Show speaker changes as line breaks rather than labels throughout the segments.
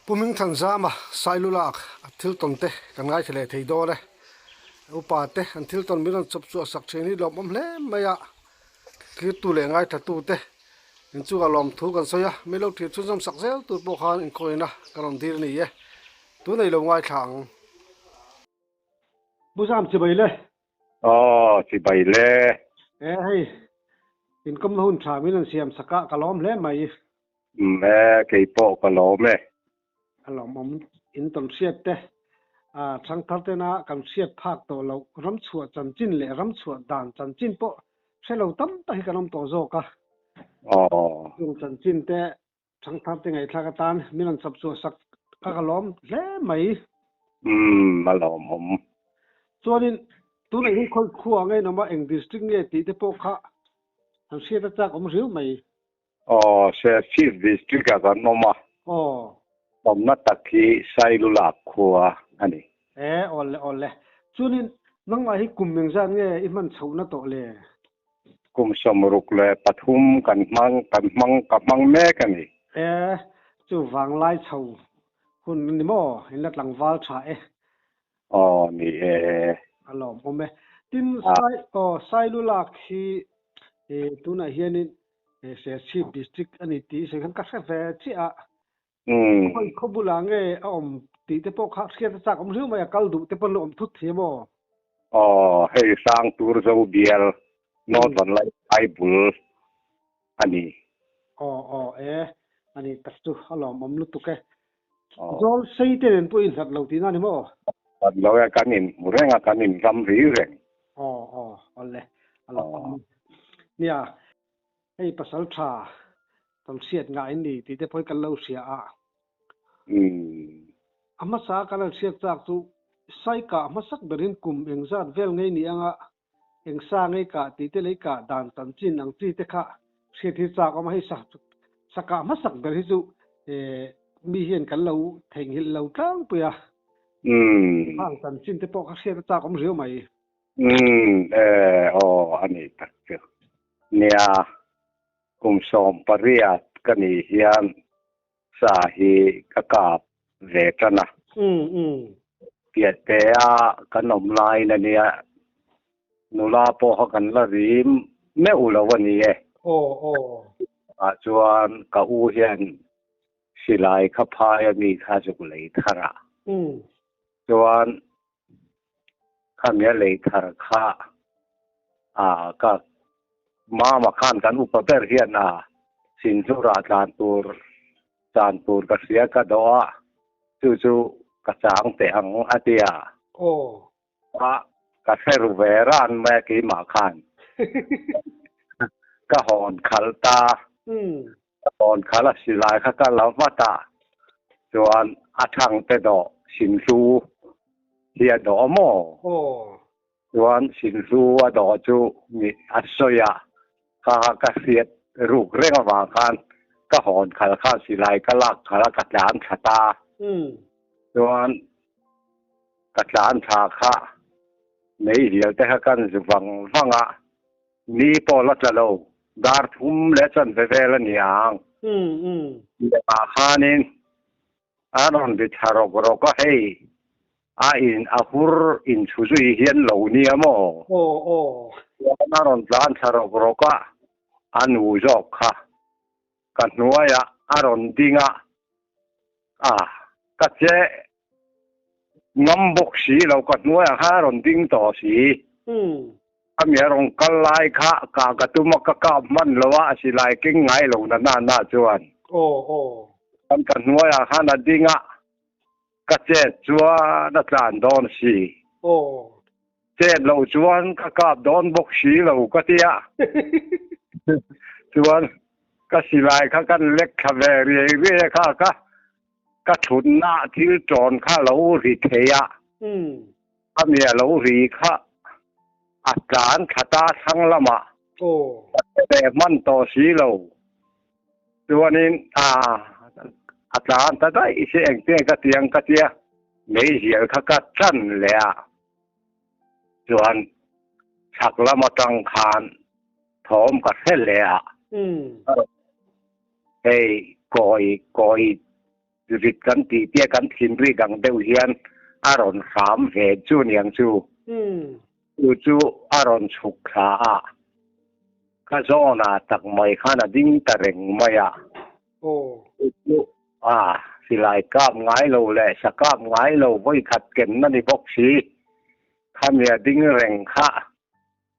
Pu Hmingthanzama Sailulak a thil tawn te kan ngaithla leh thei dawn e. Upa te an thil tawn min rawn chawp chhuah sak thin hi lawmawm hle mai a, thirtu leh ngaithla te inchungah lawmthu kan sawi a, min lo thir chhunzawm sak zel tur pawh khan inkawina kan rawn dir a ni e. Tunei lo ngaithla ang. Pu Zam chibai le.
Aw chibai le.
E hei inkawmna hun tha min rawn siam sak a ka lawm hle mai.
Umm e, kei pawh ka lawm e.
A lawmawm in tawn hriat te, a thangthar tena kan hriat phak tawh loh ramchhuah chanchin leh ramchhuah dan chanchin pawh hre lo tam tak hi kan awm tawh zawk a.
Aw.
Chung chanchin te thangthar te ngaihthlak atan min rawn chawp chhuah sak kha ka lawm hle mai.
Umm, a lawmawm.
Chuanin tunah hian khawi khua nge in awm a, eng district nge tih te pawh kha han hriat a chak awm riau mai.
Aw, Serchhip District ah kan awm a.
Aw.
Awmna tak hi Sailulak khua a ni.
E, awle awle. Chuanin nangmah hi kum engzat nge i hman chhohna tawh le?
Kum 63 kan hmang kan hmang ka hmang mek a ni.
E, chu vanglai chho hun a ni maw? In la tlangval tha e.
Aw, ni e.
A lawmawm e. Tin, Sai, aw, Sailulak hi e tunah hianin e Serchhip district a ni tih sawi khan ka hre ve chiah a. Khawi khaw bulah nge a awm tih te pawh kha hriat a chak awm riau mai a, kal duh te pawh an lo awm thut thei maw?
Aw, hei Sangtur Zobial North Vanlaiphai bul a ni.
Aw, aw, e, a ni tak chu a lawmawm lutuk e. Zawl sei te nen pawh i inhlat lo tihna a ni maw?
Hlat lo e, kan inhmu reng a, kan inram ri reng.
Aw, aw, awle, a lo awm. Nia, hei pasal tha kan hriat ngah in ni tih te pawh hi kan lo hria a. A hmasa kan han hriat chak chu Saikah hmasak berin kum engzat vel ngei ni anga Eng sa ngei kah tih te lei kah dan chanchin ang chi te kha hriat hi chak awm a, hei sa sa kah hmasak ber hi chu mi hian kan lo theihnghilh lo tlangpui a, khang chanchin te pawh kha hriat a chak awm riau mai.
Umm e aw a ni tak chu. Nia, kum 18 ka nih hian sa hi ka kap ve tan a. Piahtea kan awm laiin a nia, nula pawh kha kan la rim meuh lo a ni e. Ah chuan ka u hian silai kha phai a mi kha zuk lei thar a. Chuan khami a lei thar kha ah ka mama khan kan upa ber hian a Sinhlurah tlan tur Chan tur ka hria ka dawh a, chu chu ka chang teh ang a ti a.
Aw.
A, ka hre ru ve ran mai a keimah khan. Ka hawn khalh ta. Ka hawn khalh a silai kha ka la vat a, chuan a thang te dawh Sinhlu hi a dawh maw?
Aw.
Chuan Sinhlu a dawh chu mi a sawi a, kha ka hriat ruk reng avang khan ka hawn khal khan silai ka lak khal a, ka tlan thla ta. Chuan ka tlan thla kha meizial te kha kan zu vang vang a, ni pawh la tla lo, dar thum leh chanve vel a ni ang. Lehah khanin A rawn ri thla rawk rawk a, hei a in a hur in chhu zui hian lo nia maw?
Aw aw.
Chuan a rawn tlan thla rawk rawk a, a nu zawk kha ka hnuaiah a rawn ding a, a ka che ngam bawk si lo, ka hnuaiah khan a rawn ding tawh si. A mi a rawn kal lai kha kah ka tum a, ka kap hman lo a, a silai keng ngai lo na na na chuan.
Aw aw.
Kan ka hnuaiah khan a ding a, ka chet chuan a tlan dawn si.
Aw.
Chet loh chuan ka kap dawn bawk si lo ka ti a. Chuan ka silai kha kan lek thla ve riai riai a kha ka ka thutna thil tawn kha lo ri thei a. A mi a lo ri kha a tlan thla ta thlang lamah ka che ve hman tawh si lo. Chuanin a a tlan ta daih si engtin ka ti ang ka tia meizial kha ka chan leh a. Chuan chhak lam atang khan thawm ka hre leh a. Hei kawi kawi. Rit kan tih tia kan thin rik ang deuh hian a rawn hram ve chu niang chu. Chu chu a rawn chhuk thla a, ka zawnah tak mai khan a ding ta reng mai a. Chu chu a silai kap ngai lo leh sa kap ngai lo vawi khat kenna ni bawk si. Khami a ding reng kha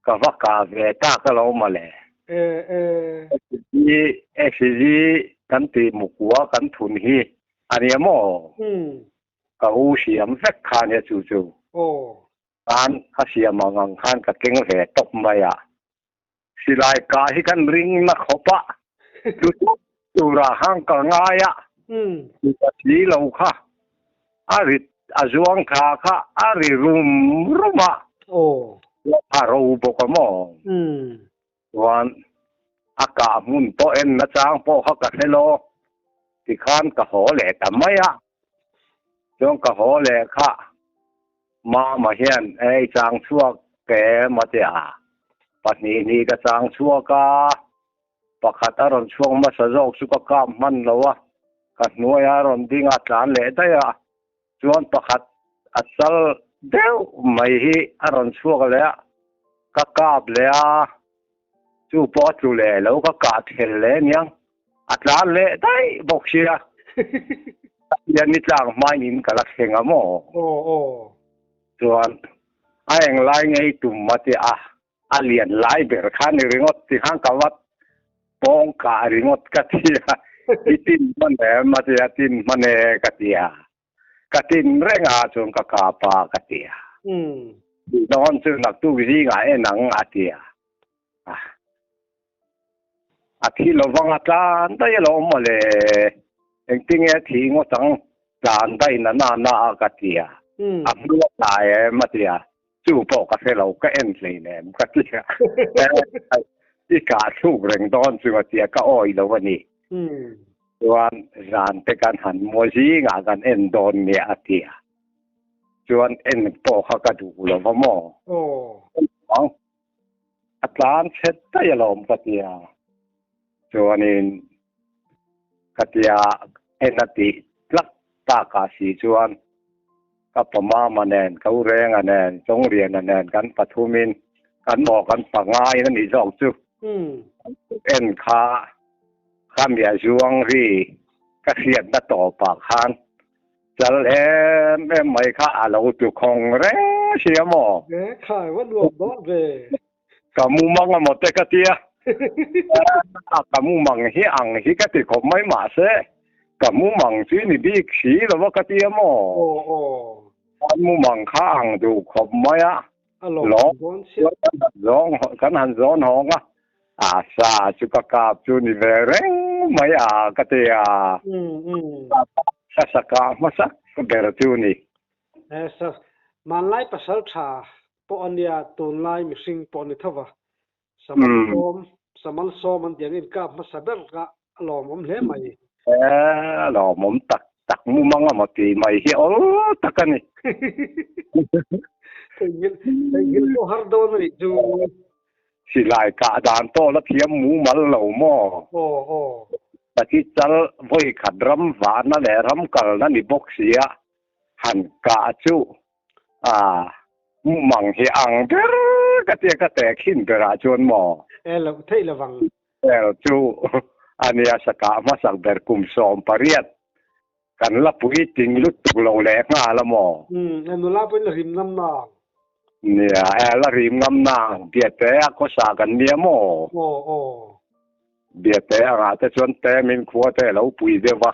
Ka va kah ve tak alo mawle. Hi SG kan tih mukua kan thun hi a nia maw? Ka u siam vek kha nia chu chu. Khan a siam ang ang khan ka keng ve tawp mai a. Silai kah hi kan ring na khawp a, chu tawp turah khan ka ngai a, ka si lo kha a rit a zuang thla kha a ri rum rum a, a ro bawk a maw? Chuan a kah hmun pawh en na chang pawh kha ka hre lo, tikhan ka haw leh ta mai a, chuan ka haw leh kha Mama hian ei chang chhuak em a ti a, pahnihnih ka chang chhuak a, Pakhat a rawn chhuak hmasa zawk chu ka kap hman lo a, ka hnuai a rawn ding a tlan leh daih a, chuan pakhat a chal deuh mai hi a rawn chhuak leh a, ka kap leh a, chu pawh a tlu leh lo, ka kah thel leh aniang, a tlan leh daih bawk sia, Pathian ni tlak hmain in ka la thleng a maw? Chuan a englai ngei tum a ti a, A lian lai ber kha ni ringawt ti khan ka va pawng kah ringawt ka ti a, i tin hman em a ti a, tin hman e ka ti a, ka tin reng a chuan ka kap a ka ti a, dawn chu naktuk zingah en ang a ti a, A thi lovang a tlan daih alawm mawle, engtinge a thih ngawt ang tlan daih na na na a ka ti a, a hmul a tlai em a ti a, chu pawh ka hre lo ka en hleinem ka ti a, i kah thluk reng dawn chu a ti a, ka awi lo a ni. Chuan zan te kan han maw zingah kan en dawn nia a ti a, chuan en pawh kha ka duh lo va maw. A tlan chhet daih alawm ka ti a, chuanin ka tia en a tih tlak takah si chuan ka pa mama nen, ka u Renga nen, Chawngriana nen kan pathumin kan maw kan pangaiin a nih zawk chu en kha ka mia zuang ri ka hriatna tawpah khan Chal em em mai kha a lo tu khawng reng sia maw?
E khai va nuam dawn ve.
Ka mumang a maw te ka tia. A ka mumang hi ang hi ka ti khawp mai mahse ka mumang chu ni bik si lo va ka tia maw?
Aw aw.
Kan mumang kha ang duh khawp mai a.
A lawm dawn chiah.
Kan han zawn hawng a. A sa chu ka kap chu ni ve reng mai a ka ti a. Ka sa kah hmasa ber chu ni.
E sa hmanlai pasal tha pawh a nia tunlai mihring pawh ni tho va. Samal sawm samal sawm an tih ang in kap hmasa ber kha a lawmawm hle mai.
E a lawmawm tak tak mumang a maw tih mai hi awl tak a ni.
Theihnghilh theihnghilh pawh har dawn a nih chu.
Silai kah dan pawh la thiam mumal lo maw?
Aw aw.
Pati chal vawi khat ram vahna leh ram kalna ni bawk sia han kah chu a mumang hi ang ber ka tia ka tehkhin berah chuan maw?
E loh theih lovang.
El chu a nia sakah hmasak ber kum 18 kan la puitling lutuk lo leh nghal a maw?
Umm, e nula pawhin la rim ngam nang.
Nia, e la rim ngam nang, Biate a khawsa kan nia maw?
Aw, aw.
Biate angah te chuan tlemin khua te a lo pui deuh va,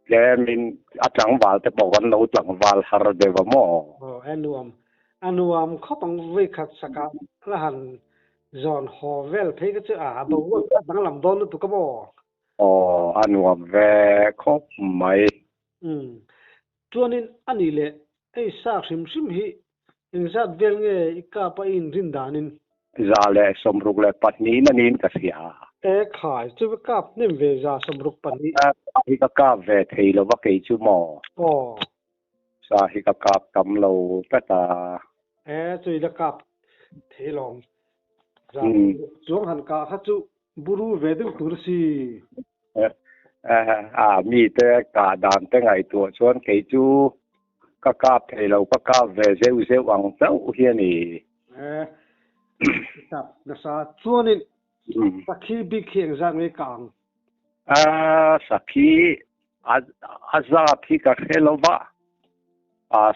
tlemin a tlangval te pawh kan lo tlangval har deuh a maw?
Aw, e nuam, a nuam khawp ang vawikhat sakah la han zawn haw vel phei kha chu a boruak kha a danglam dawn lutuk a maw?
Aw, a nuam ve khawp mai.
Umm. Chuanin a nih leh hei sa hrim hrim hi engzat vel nge i kap a i inrin danin?
162 na niin ka hria.
E khai, chu va kap hnem ve 162.
Sa hi ka kap ve thei lo va kei chu maw?
Aw.
Sa hi ka kap tam lo tlat a.
E, chu i la kap thei lawm. Za chuang han kah kha chu Buru ve deuh tur si.
A mite kah dan te ngaihtuah chuan kei chu ka kap thei lo, ka kap ve zeuh zeuh ang chauh hi a ni.
Kap nasa chuanin sakhi bik hi engzat nge ka ang?
Sakhi a zat hi ka hre lo va,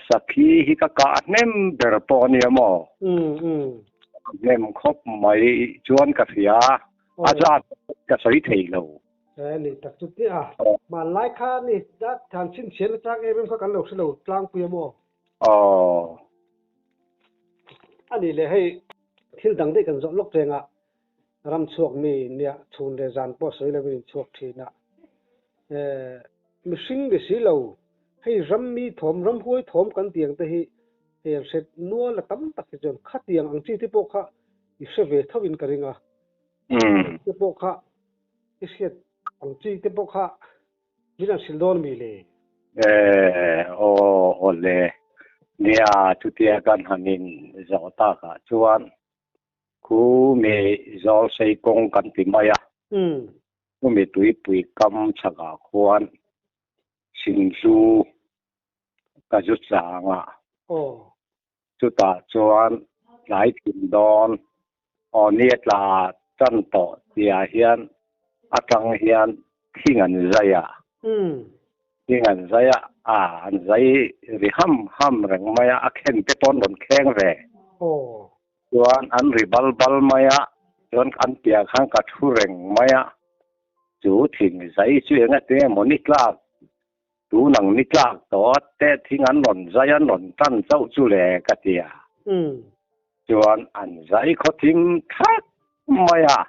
sakhi hi ka kah hnem ber pawh a nia maw? Hnem khawp mai chuan ka hria, a zat ka sawi thei lo.
He ni tak chu tia hmanlai kha ni dan chhinchhian na chang em em kha kan lo hre lo tlangpui a maw?
Aw.
A nih leh hei thil dang daih kan zawh lawk reng a, ram chhuak mi nia chhun leh zan pawh sawi lovin in chhuak thin a. Mihring ni si lo, hei ram mi thawm, ram huai thawm kan tih ang te hi hei an hre nual a tam tak hi chuan khatiang ang chi te pawh kha i hre ve tho in ka ring a. Te pawh kha I hriat ang chi te pawh kha min han hrilh dawn mi le?
Eh, aw, aw le. Nia, chutia kan han in zawh takah chuan khu mi zawl sei kawng kan ti mai a. Khu mi tuipui kam chhakah khuan Sinhlu ka zu chang a. Chutah chuan tlai thin dawn aw nia tla tan tawh tihah hian atang hian thing an zai a, thing an zai a, a an zai ri ham ham reng mai a, a khen te pawh an rawn kheng ve. Chuan an ri bal bal mai a, chuan an piah khan ka thu reng mai a, chu thing zai chu engati emaw ni tlak Tun ang ni tlak tawh a te thing an rawn zai an rawn tan chauh chu le ka ti a. Chuan an zai khaw thim thak mai a.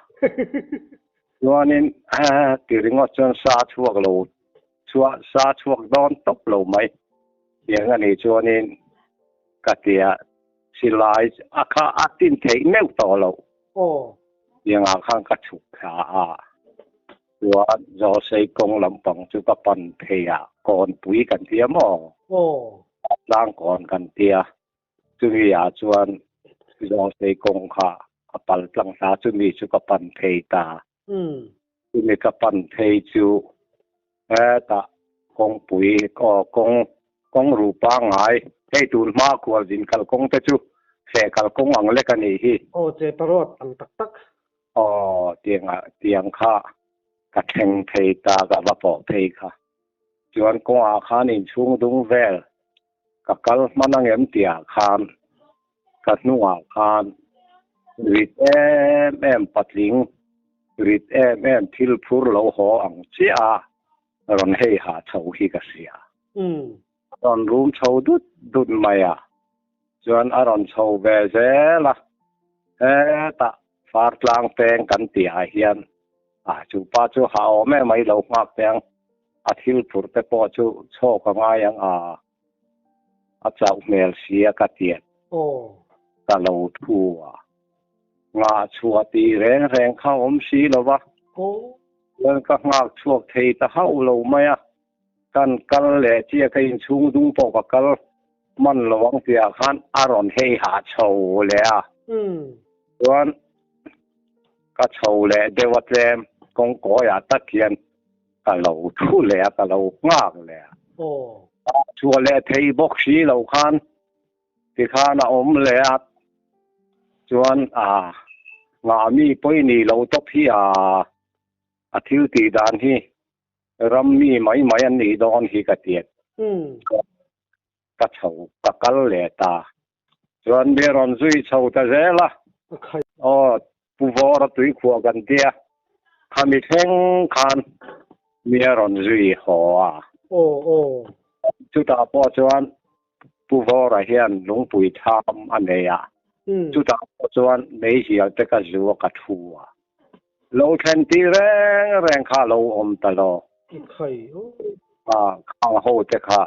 Chuanin ti ringawt chuan sa chhuak lo chhuah sa chhuak dawn tawp lo mai tiang a nih chuanin ka ti a silai a kha a tin theih meuh tawh loh tiangah khan ka chhuk thla a. Chuan Zawlsei kawng lampang chu ka pan phei a, kawnpui kan ti a maw?
Aw.
Tlang kawn kan ti a, chumi ah chuan Zawlsei kawng kha a pal tlang hla chumi chu ka pan phei ta. Chumi ka pan phei chu hetah kawngpui aw kawng kawng ruh pangngai hei tun hma khualzin kalkawng te chu feh kalkawng ang lek a nih hi.
Aw chepa road ang tak tak.
Aw, tiangah tiang kha ka thleng phei ta, ka va pawh phei kha. Chuan kawngah khan inchhung dung vel ka kal hman angem tihah khan ka hnungah khan rit em em patling, rit em em thil phur lo haw ang chiah a rawn hei ha chho hi ka hria. A rawn rum chho dut dut mai a, chuan a rawn chho ve zel a, hetah Fartlang peng kan tihah hian a chu pa chu ha awm em mai lo nghak teh ang, a thil phurh te pawh chu chhawk a ngai ang a, a chauh hmel si a ka tiat ka lo thu a, nghah chhuah tih reng reng kha awm si lo va, chuan ka nghak chhuak thei ta hauh lo mai a. Kan kal leh chiah ka inchhung dung pawh ka kal hman lo ang tihah khan a rawn hei hah chho leh a. Chuan ka chho leh deuh a tlem kawngkawiah tak hian ka lo thu leh a, ka lo nghak leh a. Chhuah leh thei bawk si lo khan tikhan a awm leh a. Chuan a nghah mi pawi ni lo tawp hi a a thil tih dan hi Ram mi mai mai an nih dawn hi ka ti a. Ka chho, ka kal leh ta. Chuan mi rawn zui chho ta zel a. Aw, Pu Vawra tuikhuah kan tia, khami thleng khan mi a rawn zui haw a. Chutah pawh chuan Pu Vawra hian lungpui tham a nei a. Chutah pawh chuan meizial te ka zu a ka thu a. Lo thlen tih reng reng kha lo awm ta lo. A khang ho te kha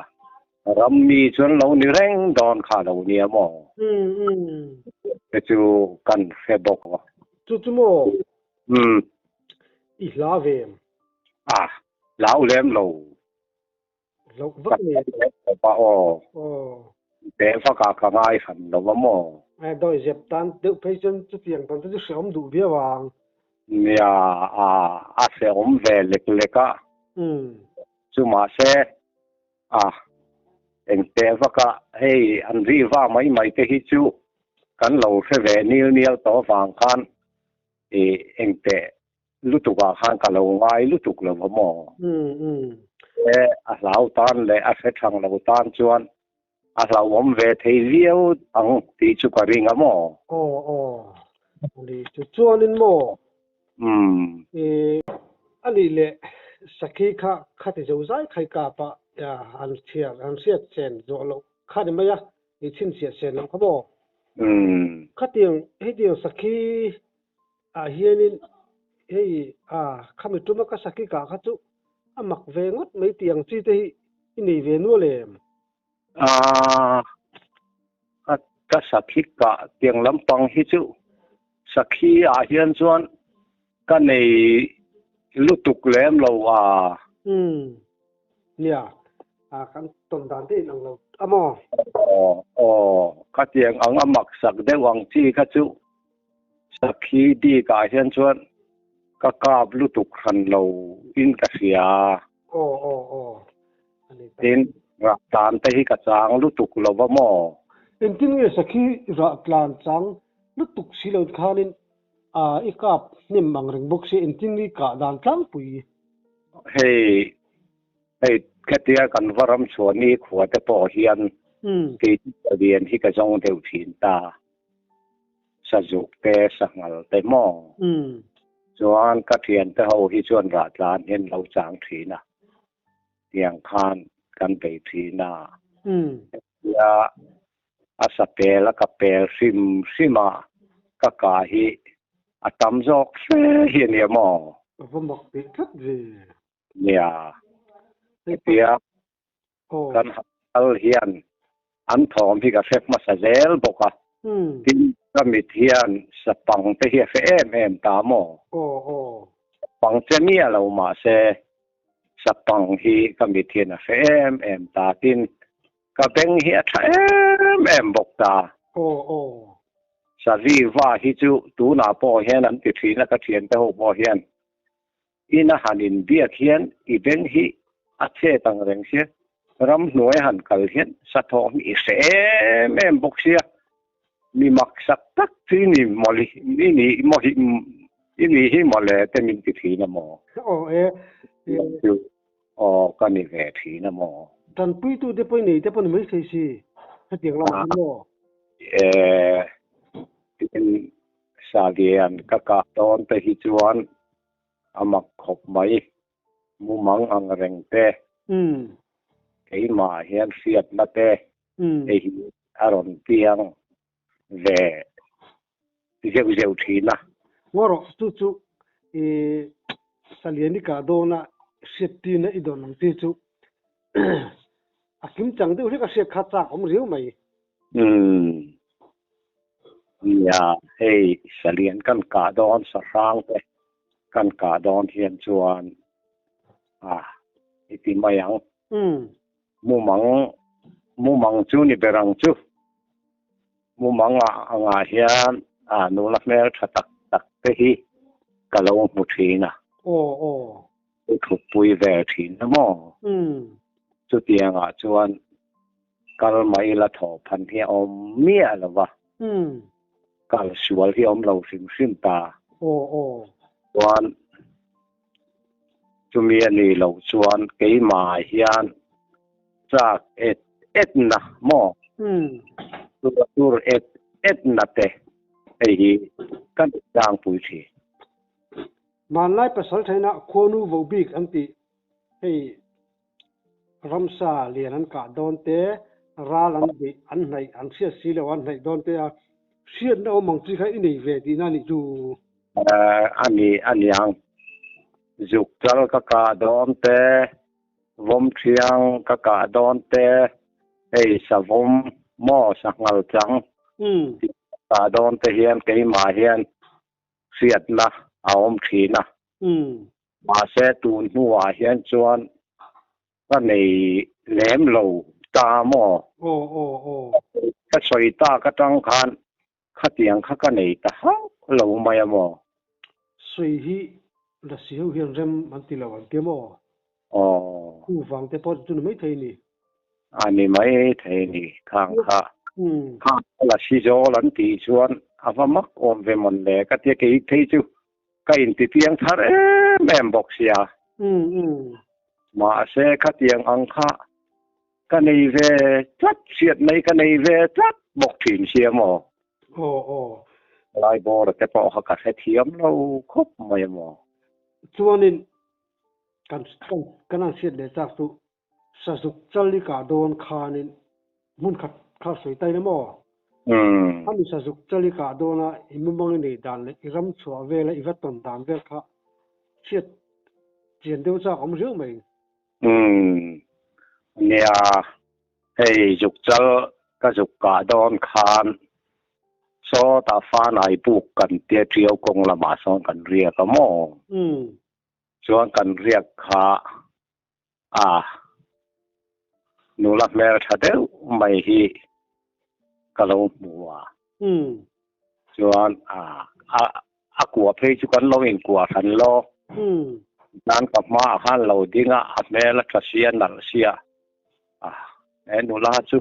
ram mi chuan lo ni reng dawn kha lo nia maw? Te chu kan hre bawk a.
Chu chu maw? I hla ve em?
A hlau lem lo.
Hlauh vak nei.
Ka aw. Teh vak ah ka ngai hran lo a maw?
Dawi zep tan deuh phei chuan chutiang tan te chu hrehawm duh viau ang.
Nia, a hrehawm ve lek lek a. Chu mahse a engteh vaka hei an ri va mai mai te hi chu kan lo hre ve nil nial tawh avang khan i engteh lutukah khan ka lo ngai lutuk lo va maw? E a hlau tan leh a hre thang lo tan chuan a hlauhawm ve thei viau ang tih chu ka ring a maw?
Aw aw ani chu chuanin maw?
Umm.
E anih leh sakhi kha khati zo zai khai kapa han chhiar han hriat chen zawh loh kha ni mai a i chhinchhiah chen loh kha maw?
Umm.
Khatiang hetiang sakhi ah hianin hei a khami tuma ka sakhi kah kha chu a mak ve ngawt mai tih ang chi te hi i nei ve nual em?
A ka sakhi kah tiang lampang hi chu sakhi ah hian chuan ka nei lutuk lem lo a.
Umm nia a kan tawn dan te in ang lo a maw?
Aw aw khatiang ang a mak sak deuh ang chi kha chu Sakhi bik ah hian chuan ka kap lutuk hran lo in ka hria.
Aw aw aw a ni ta.
Tin, rah tlan te hi ka chang lutuk lo va maw?
Engtin nge sakhi rah tlan chang lutuk si lo khanin a i kap hnem ang reng bawk sia engtin nge i kah dan tlangpui?
Hei hei khetia kan va ram chhuah ni khua te pawh hian kei chu palian hi ka zawng deuh thin ta. Sazuk te, sanghal te maw? Chuan ka thiante ho hi chuan rah tlan hian lo chang thin a, tiang khan kan bei thin a. Hetia a sa pel a ka pel hrim hrim a, ka kah hi a tam zawk fe hi a nia maw?
A va mak teh tlat ve.
Nia, hetia Kan hal hian an thawm hi ka hre hmasa zel bawk a, tin ka mit hian sapang te hi a hre em em ta maw? Sapang che miah lo mahse sapang hi ka mit hian a hre em em ta, tin ka beng hi a tha em em bawk ta. Savi va hi chu tunah pawh hian an ti thin a, ka thiante ho pawh hian Ina han inbiak hian i beng hi a chet ang reng sia, ramhnuai han kal hian sathawh hi i hre em em bawk sia, mi maksak tak chu i ni mawle i ni maw hi i ni hi mawle te min ti thin a maw?
Aw e.
Chu aw ka ni ve thin a maw?
Tanpuitu te pawh i nei te pawh ni mai thei si, hetiang lamah hian maw?
E, tin Salian ka kah dawn te hi chuan a mak khawp mai, mumang ang reng te, keimah hian hriatna te hei hi a rawn piang ve zeuh zeuh thin a.
Ngaw rawh, chu chu i Salian i kah dawna hriattirna i dawn ang chi chu a kimchang deuh hlek a hriat kha chak awm riau mai.
Umm. Nia, hei Salian kan kah dawn sahrang te kan kah dawn hian chuan ah i ti mai ang. Mumang, mumang chu ni ber ang chu. Mumang ah angah hian ah nula hmel tha tak tak te hi ka lo hmu thin a.
Aw aw.
I thutpui ve thin a maw? Chutiangah chuan Kal mai la thawh phan hi a awm miah lo va, kal sual hi a awm lo hrim hrim ta. Chuan chumi a nih loh chuan keimah hian chak et et na maw? Tur et et na te hei hi ka ni tlangpui thin.
Hmanlai pasal thainah khuanu vo bik an tih hei Ramsa lian an kah dawn te, ral an beih, an hnaih, an hriat si lo an hnaih dawn te a, hriatna awm ang chi kha i nei ve tihna a nih chu.
A ni a niang. Zuk chal ka kah dawn te, vawm thiang ka kah dawn te, hei savawm maw sanghal chang tih ka kah dawn te hian keimah hian hriatna a awm thin a. Mahse tun hnuah hian chuan ka nei lem lo ta maw?
Aw aw aw.
Ka sawi tak atang khan khatiang kha ka nei ta hauh lo mai a maw?
Sawi hi lasi ho hian rem an ti lo an ti maw?
Aw.
Chuvang te pawh chu ni maithei ni.
A ni maithei ni khang kha. Khang kha la si zawl an tih chuan a va mak awm ve mawn le ka tia kei phei chu ka inti piang thar em em bawk sia. Mahse khatiang ang kha ka nei ve tlat hriat mai ka nei ve tlat bawk thin sia maw.
Aw aw.
Lai bawra te pawh kha ka hrethiam lo khawp mai maw.
Chuanin kan kan an hriat leh chak chu Sazuk chali kah dawn khanin hmun khat kha sawi ta ila maw? Ami sazuk chali kah dawna i mumang i nei dan leh i ram chhuah vela i va tawn dan vel kha hriat chian deuh chak awm riau mai.
Umm nia, hei zuk chal ka zuk kah dawn khan sawtah fanai buk kan tia ṭiau kawng lamah sawn kan riak a maw? Chuan kan riak kha A nula hmel tha deuh mai hi ka lo hmu a. Chuan a kua phei chu kan lo inkuah hran lo. Nan ka hmaah khan lo ding a, a hmel a tha sia, nalh sia. A he nula chu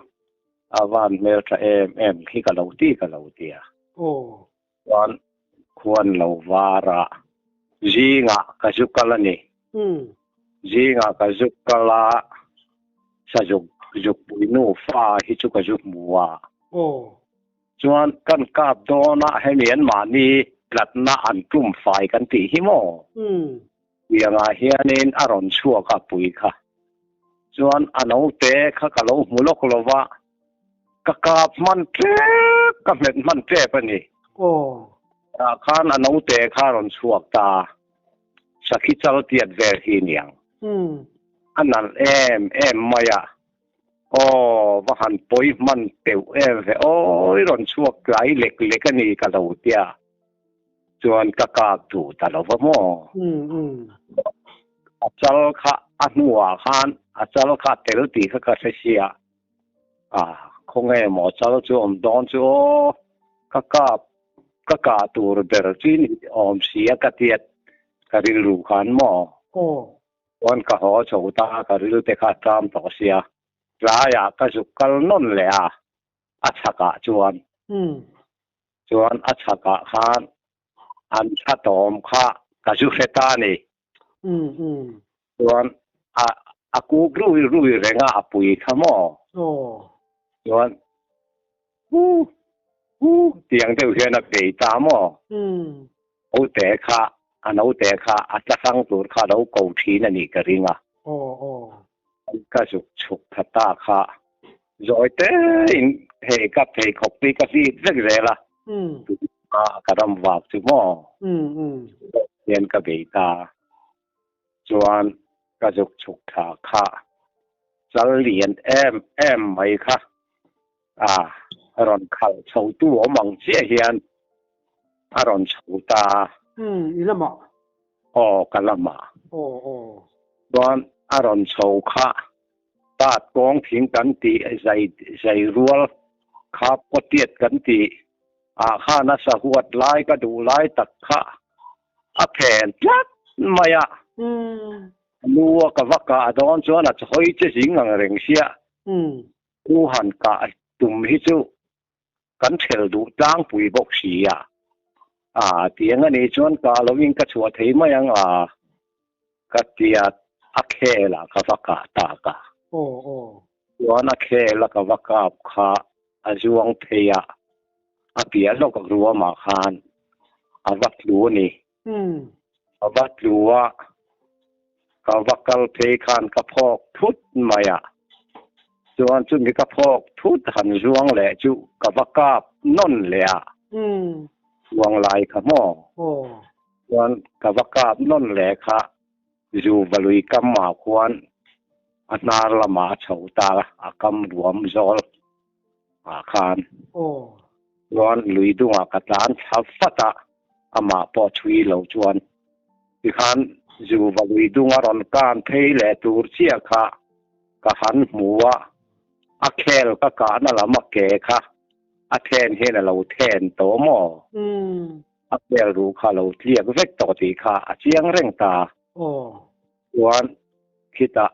a van hmel tha em em khi ka lo ti ka lo ti a. Chuan khuan lo var a, zingah ka zu kal a ni. Zingah ka zu kal a, sazuk zukpui nufa hi chu ka zu hmu a. Chuan kan kap dawn a, hemi an mahni tlatna an tum fai kan tih hi maw? Tiangah hianin a rawn chhuak a pui kha. Chuan a naute kha ka lo hmu lawk lo va, ka kap hman tep, ka hmet hman tep a ni. Tah khan a naute kha a rawn chhuak ta, sakhi chal tiat vel hi niang. A nalh em em mai a, aw va han pawi hman teuh em ve, awi rawn chhuak tlai lek lek a ni ka lo tia. Chuan ka kap duh ta lo va maw? A chal kha a hnuah khan a chal kha a tel tih kha ka hre sia. A khawnge maw chal chu awm dawn chu aw ka kap ka kah tur ber chu ni awm sia ka tiat ka rilru khan maw? Chuan ka haw chho ta ka ril te kha a ṭam tawh sia. Tlaiah ka zuk kal nawn leh a, a chhakah chuan. Chuan a chhakah khan an thla tawm kha ka zu hre ta a ni. Chuan a a kuk rui rui reng a, a pui kha maw? Chuan hu hu tiang deuh hian a bei ta maw? Naute kha a naute kha a tla hrang tur kha a lo ko thin a nih ka ring a. Ka zuk chhuk tha ta kha zawi tein hei ka pheikhawk hi ka hlit vek zel a, ka ram vak chu maw hian ka bei ta. Chuan ka zuk chhuk tha kha chal lian em em mai kha a rawn khalh chho tu awm ang chiah hian a rawn chho ta.
I lamah.
Aw, ka lamah.
Aw, aw.
Chuan a rawn chho kha tat kawng thing kan tih zai zai rual kha pawtiat kan tih ah khan a sahuat lai ka duh lai tak kha a phen tlat mai a. Nu a ka va kah dawn chuan a chawi che zing ang reng sia. U han kah tum hi chu kan ṭhel duh tlangpui bawk si a. A tiang a nih chuan kah lovin ka chhuah thei mai ang a, ka tia a khel ah ka va kah tak a. Chuan a khel a ka va kap kha a zuang phei a, a piah lawk ruamah khan a va tlu a ni. A va tlu a, ka va kal phei khan ka phawk thut mai a, chuan chumi ka phawk thut han zuang leh chu ka va kap nawn leh a, zuang lai kha maw? Chuan ka va kap nawn leh kha zu va lui kam ah khuan a hnar lamah a chho ta a, kam ruam zawl ah khan. Chuan lui dungah ka tlan thla vat a, amah pawh chhui lo chuan tikhan zu va lui dung a rawn kan phei leh tur chiah kha ka han hmu a, a khel ka kahna lam a ke kha a then hian a lo then tawh maw? A khel ruh kha a lo tliak vek tawh tih kha a chiang reng ta. Chuan. Khitah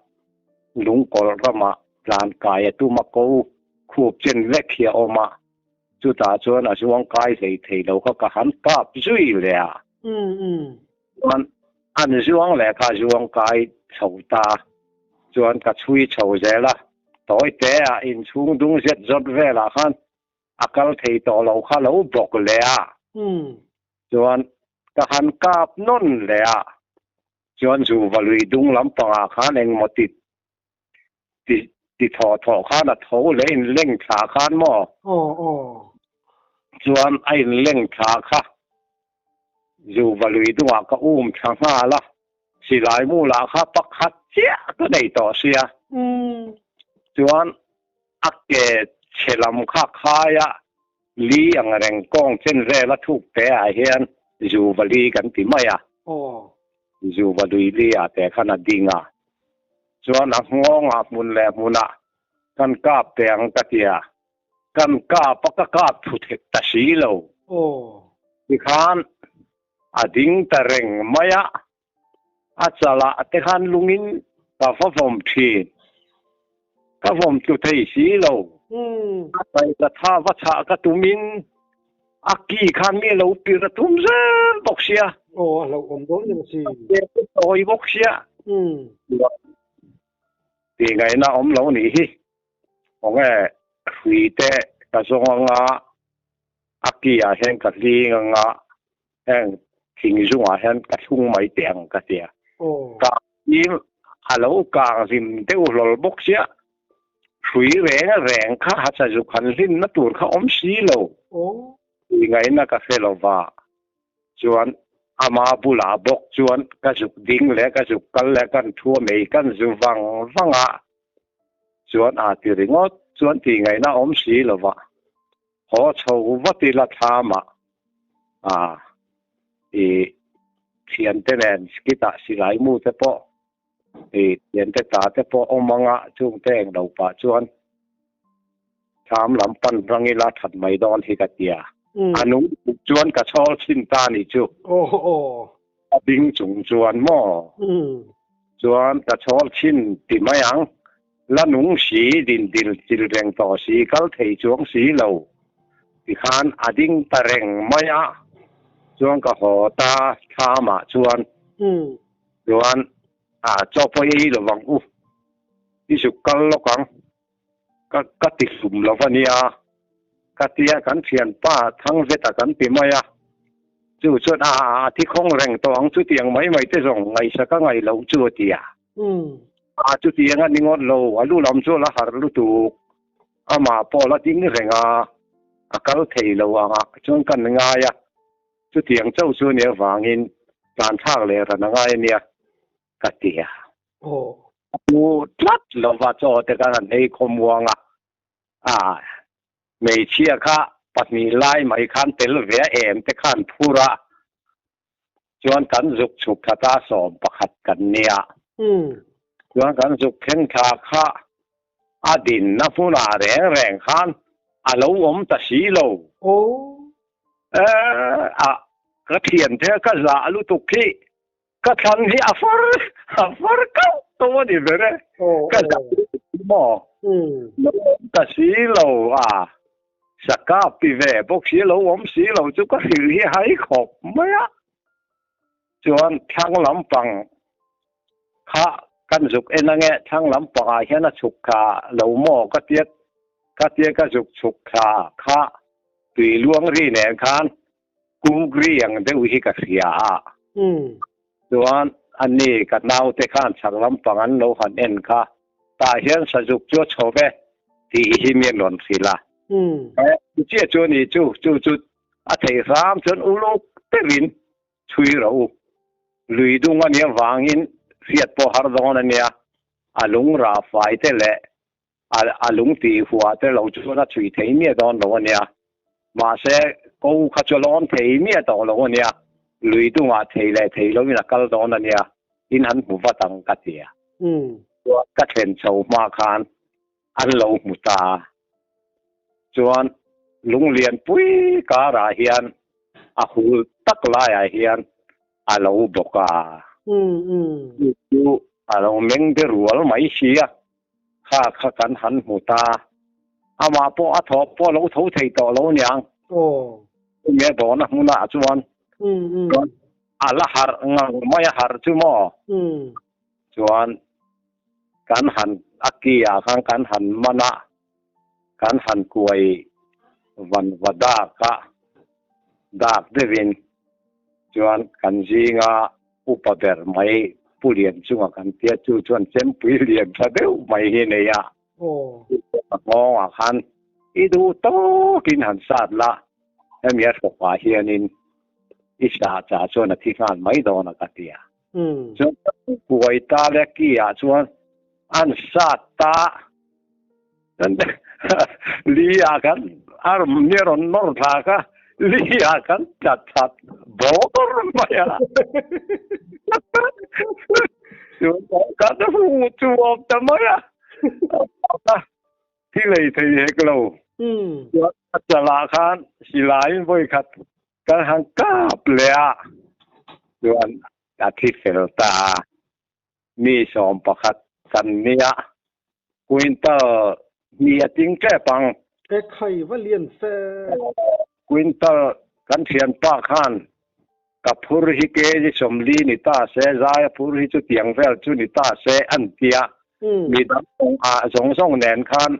lungkawlh ramah tlan kai a tum a ko khup chen vek hi a awm a, chutah chuan a zuang kai hlei thei lo kha ka han kap zui leh a. Chuan an zuang leh kha a zuang kai chho ta chuan ka chhui chho zel a, tawi te ah inchhung dung zet zawt velah khan a kal thei tawh lo kha lo bawk leh a. Chuan ka han kap nawn leh a, chuan Zuva lui dung lampangah khan engmaw ti ti ti thaw thaw khan a tho leh in leng thla khan maw?
Aw aw.
Chuan a in leng thla kha Zuva lui dungah ka um thla nghal a, silai mu lah kha pakhat chiah ka nei tawh sia. Chuan a ke chhe lam kha khaia Li ang reng kawng chen vela thuk te ah hian Zuva li kan ti mai a. Zuva lui li ah te khan a ding a. Chuan a nghawng ah hmun leh hmun ah kan kap te ang ka ti a. Kan kap a ka kap thu thek ta si lo. Tikhan a ding ta reng mai a. A chalah te khan lungin ka va vawm thin. Ka vawm tlu thei si lo. A tai ka tha va chhah ka tumin a ki khan mi lo pir a tum zel bawk sia.
Aw a hlauhawm dawn em a si.
A tawi bawk sia. Tih ngaihna awm lo nih hi. Khawnge hrui te ka zawng anga a ki ah hian ka hling anga heng thing zungah hian ka thlung mai teh ang ka tia. Kang hlim a lo kang hlim deuh hlawl bawk sia, hrui reng reng kha hacha zuk han hlimna tur kha awm si lo. Tih ngaihna ka hre lo va, chuan ama bulah bawk chuan ka zuk ding leh ka zuk kal leh kan thu a mei kan zu vang vang a, chuan aa ti ringawt chuan tih ngaihna awm si lo va. Haw chho vat ila thlamah a i thiante nen skit-ah silai mu te pawh i thiante ta te pawh awm anga chungte eng lo pah chuan thlam lam pan rang ila that mai dawn hi ka tia. A nung tuk chuan ka chhawl chhin ta ni chu. A ding chung chuan maw? Chuan ka chhawl chhin ti mai ang. La nung si, din dil chil reng tawh si, kal thei chuang si lo tikhan a ding ta reng mai a, chuan ka haw ta thlamah chuan chuan a chaw pawh ei lo vang u, i zuk kal lawk ang, ka ka ti hlum lo va nia, ka tia kan thianpa Thangveta kan ti mai a, chu chuan a a thi khawng reng tawh ang chutiang mai mai te zawng ngaihsak a ngaih loh chu a ti a. A chutiang a ni ngawt lo, a lu lam chu a la harh lutuk. Amah pawh a la ding reng a, a kal thei lo ang ah chuan kan ngai a, chutiang chauh chu nia vangin tlan thlak leh ran a ngai a nia ka ti a. A hmu tlat lova chaw te khan an ei khawmuang a, a hmeichhia kha pahnih lai mai khan tel ve a em te khan phur a, Chuan kan zuk chhuk thla ta 11 kan nia. Chuan kan zuk thleng thla kha a dinna hmunah reng reng khan a lo awm ta si lo. A ka thiante ka zah lutuk hi ka thlan hi a far a far kauh tawh a ni ber e. Ka zah lutuk hi maw? Lo awm ta si lo a. Saka pi ve bawk si lo awm si lo chu ka hrilh hi hai khawp mai a. Chuan thlang lampang kha kan zuk en ange, thlang lampang ah hian a chhuk thla lo maw ka tia ka tia ka zuk chhuk thla kha tui luang ri nen khan kuk ri ang deuh hi ka hria a. Chuan ani ka naute khan chhak lampang an lo han en kha Tah hian sazuk chu a chho ve tih hi mi an rawn hrilh a. Chu chiah chu a ni chu, chu chu a theih hram chuan uluk deuhin chhui rawh u. Lui dung a nih avangin hriat pawh har dawn a nia, a lung rah fai te leh a lung tih huah te lo chuan a chhui thei miah dawn lo a nia. Mahse, ko kha chu a lawn thei miah tawh lo a nia, lui dungah thei leh thei loin a kal dawn a nia, in han hmu vat ang ka ti a. Chuan ka thlen chho hma khan an lo hmu ta a. Chuan lunglian pui karah hian a hul tak laiah hian a lo bawk a. Chu chu. A lo meng de rual mai si a, kha kha kan han hmu ta. Amah pawh a thawh pawh a lo tho thei tawh lo niang. Chumi a dawhna hmunah chuan a la harh ngang mai a harh chu maw? Chuan kan han a ki ah khan kan han man a, kan han kuai van va dak a, dak deuhin chuan kan zinga upa ber mai Pu Lian chunga kan tia chu chuan chempui lian tha deuh mai hi a nei a. A nghawngah khan i duh tawkin han sat la, hemi a hrawkah hianin i sah chah chuan a thi nghal mai dawn a ka ti a. Chuan ka kuai ta le ki ah chuan an sat ta li ah khan a mi a rawn nawr thla kha li ah khan tla that bawr mai a. Chuan kan hu chu awm ta mai a. Thi lei thei hek lo. Chuan a chalah khan silaiin vawi khat Kan han kap leh a, chuan a thi fel ta a. Mi 11 kan nia, quintal hnih a ting tep ang.
E khai va lian fe.
Quintal kan thianpa khan ka phur hi kg 40 ni ta se, zai a phur hi chutiang vel chu ni ta se an tia. Mi dang ah zawng zawng nen khan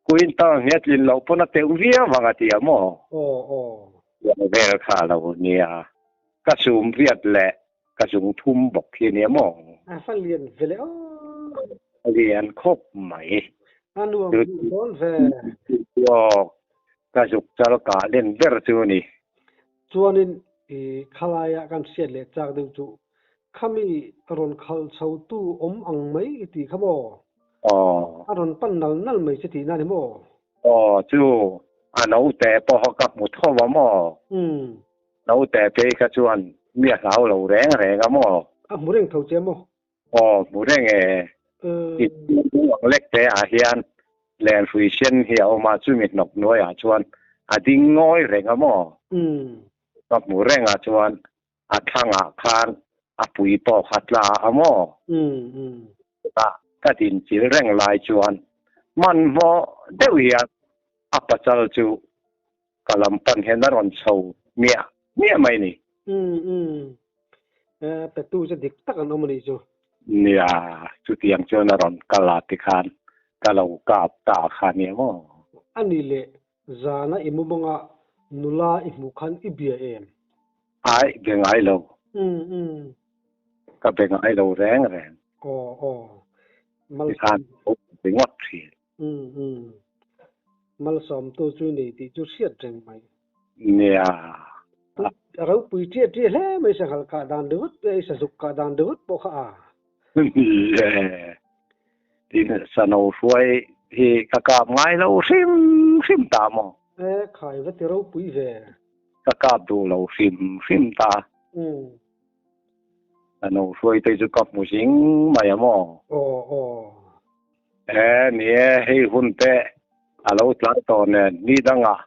Quintal hi a tlin loh pawn a teuh viau vang a ti a maw?
Aw aw.
Tiang vel kha a lo nia. Ka sum viat leh ka zung thum bawk hi a nia maw?
A fa lian ve leh aw.
A lian khawp mai.
A nuam duh dawn ve.
Aw, ka zuk chal kah len ber chu a ni.
Chuanin i khalaia kan hriat leh chak deuh chu khami rawn khalh chho tu awm ang mai i tih kha maw?
Aw.
A rawn pan nal nal mai che tihna ni maw?
Aw, chu a naute pawh ka hmu tho a maw? Naute phei kha chuan mi a hlau lo reng reng a maw?
A hmu reng tho che maw?
Aw, hmu reng e. I ang lek te ah hian lenhrui sen hi a awm a, chumi hnawk hnuai ah chuan a ding ngawi reng a maw? Ka hmu reng ah chuan a thlang ah khan a pui pawh kha tla a maw? Chutah ka din chil reng lai chuan hmanhmawh deuh hian a pachal chu ka lam pan hian a rawn chho miah miah mai ni.
Umm umm. Petu chu dik tak an awm a nih chu.
Nia, chutiang chuan a rawn kal a tikhan ka lo kap ta kha nia maw?
A nih leh zana i mumanga nula i hmuh khan i bia em?
Ai, be ngai lo.
Umm umm.
Ka be ngai lo reng reng.
Aw aw.
Tikhan ringawt thin.
Umm umm. Malsawmtu chu i nei tih chu hriat reng mai.
Nia.
A ropui ṭiah ṭiah hle mai sanghal kah dan ringawt pawh i sazuk kah dan ringawt pawh kha a.
Ni e. Tin sano hruai hi ka kap ngai lo hrim hrim ta maw?
E khai va ti ropui ve.
Ka kap duh lo hrim hrim ta.
Umm.
Sano hruai te chu ka hmu zing mai a maw?
Aw aw.
E ni e, hei hun te a lo tlai tawh nen ni dangah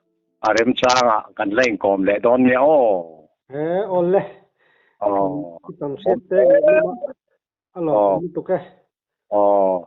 a remchangah kan la inkawm leh dawn nia aw.
E awl le.
Aw.
I tam hriat te ngei lama a lawm lutuk e.
Aw.